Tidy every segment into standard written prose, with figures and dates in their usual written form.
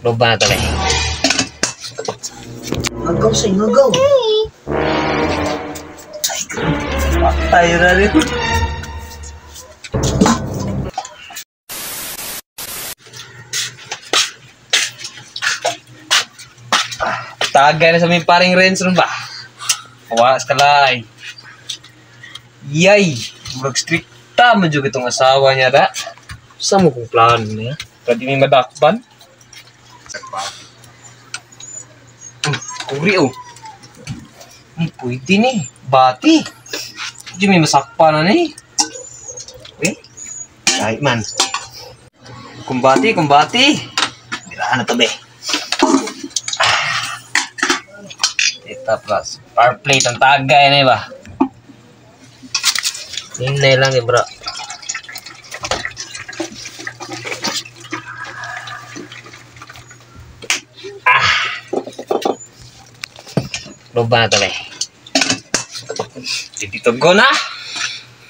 Loba na to eh. Ngagaw sa ngagaw. Ay, grabe. Patay na rin. Tagay na sa may paring Renz ron ba? Kawas kalay. Yay! Murag strikta man jud itong asawa niya da. Sa mo kong plano niya? Pwede may madakpan? Kuri oh. Pwede ni. Bati. Di may masakpan na ni. Eh? Kahit man. Kumbati, kumbati. Birahan na to be. Ita plus. Power plate ang tagay na ba? Hinay lang eh bro. Loba na to eh. Dito go na.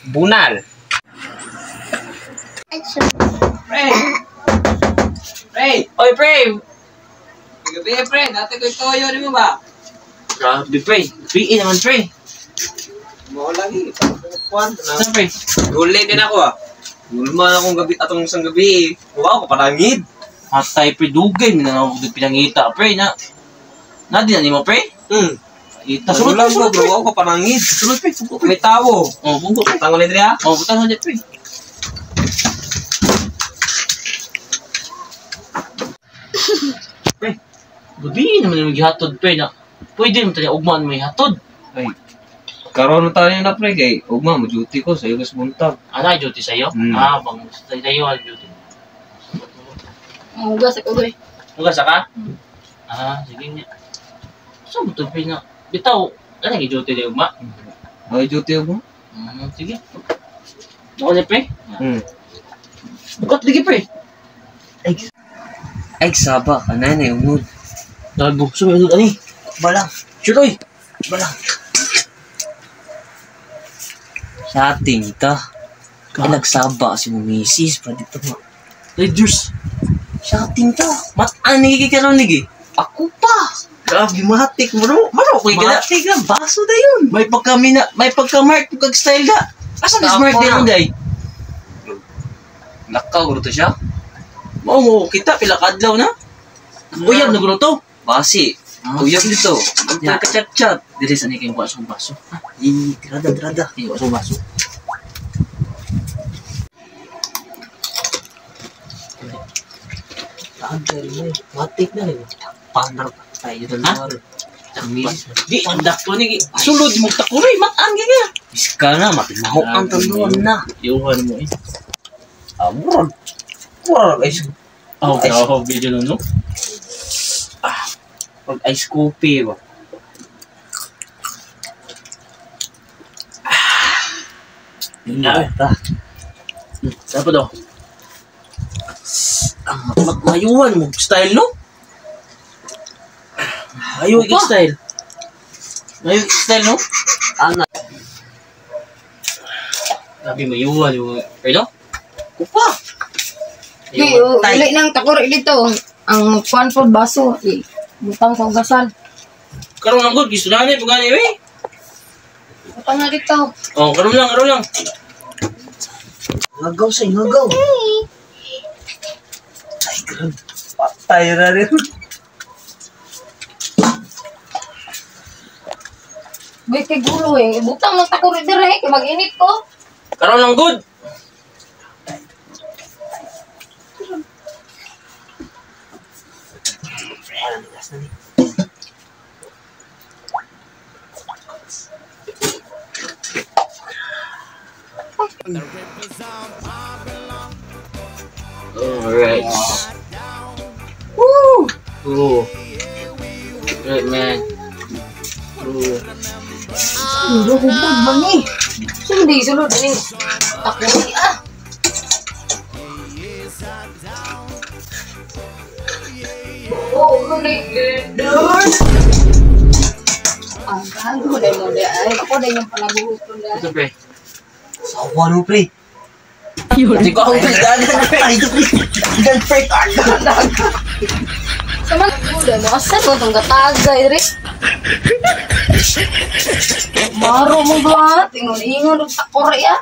Bunal. Pre! Pre! Oy, pre! Gabi, pre. Dati ko'y toyo, di mo ba? Grabe, pre. Pre naman, pre. Mo lagi. Kwan Ano, pre? Gulay din ako ah. Gulman akong gabi atong isang gabi. Wow, ko panangid. Atay, pre. Dugay. May nang ako pinangita, pre. Na, na din na mo, pre? Ita. Sulod Sulod, lang sulod, ko, pre. wow ko panangid. Sulod, pre. Pungko, pre. May tawo. Oh, pungko, pre. Tango ni Drea. Oh, butang sa pre. Pre, gabi naman yung gihatod, pre, na pwede naman tayo ugmaan may hatod. Ay. Karon na tayo na pre kay ugma mo duty ko sa iyo buntag. Ana, duty sa'yo? Mm. Ah, bang, sa'yo ang duty. Hugas ako eh. Hugas ka? Ah, sige niya. Saan mo ito, pre, na? Bitaw, ano yung duty na ugma? Ay duty ugma. Sige. Ako niya, pre? Bukat lagi, pre. Ay saba kanay na unod. Gago, sumunod, ani. Balang. Sure, oy. Balang. Sa ating ta. Kaya nagsaba si mo misis pa dito mo. Ay, Diyos. Sa ating ta. Mat-an, nagiging ka ron, lagi. Ako pa. Grabe, matik, bro. Maro, kuy ka na. Matik na baso na yun. May pagka-mina, may pagka-mark, kag style na. Asa ka smart Tama. din day? Lakaw to siya. Mao mo kita pila ka adlaw na. Uyab na gulo to. Basi. Uyab dito. Ya. Ang ka-chat-chat. Dili sa ni kay wa sa baso. Ih, tirada, tirada. Kay wa sa baso. Tagay na eh. Matik na rin. Panar tayo dalawa. Misis. Di andak to ni sulod mo takuri mat-an gyud ka. Iska na, matimaho ang tanduan na. Iuhan mo eh. Ah, murag. Murag ice, Oh, grabe video no. murag ice coffee ba. Ah, Ta. Sa pa do? Ang mayuhan mo style no? Mayo Opa. style. Mayo style no? Ana. Grabe mayuhan yung pero Kupa. Di, uli nang takuri dito. Ang kwan po baso. Eh, butang sa ugasan. Karon lang gud gusto na ni pagani eh. Butang na dito. Oh, karon lang, karon lang. Ngagaw sa ngagaw. Ay, grabe. Patay na rin. Di kay gulo eh. Butang ng takuri dire. Kay mag-init ko. Karon lang gud. Alright. Woo! Ooh. Right, man. Ooh. Hindi, hubog ba ni? Sundi, sulod ni. Takuri ah. Oh, ni. Ang gago na mo di ay. Ako na yung palabuhuton na. Ito, pre. Sawa no, pre. Hindi ko akong dagan, pre. Ay, dagan, pre. Sa man, udah mo asa mo tong gatagay ri. Maro mo ba? Ingon-ingon og takor ya.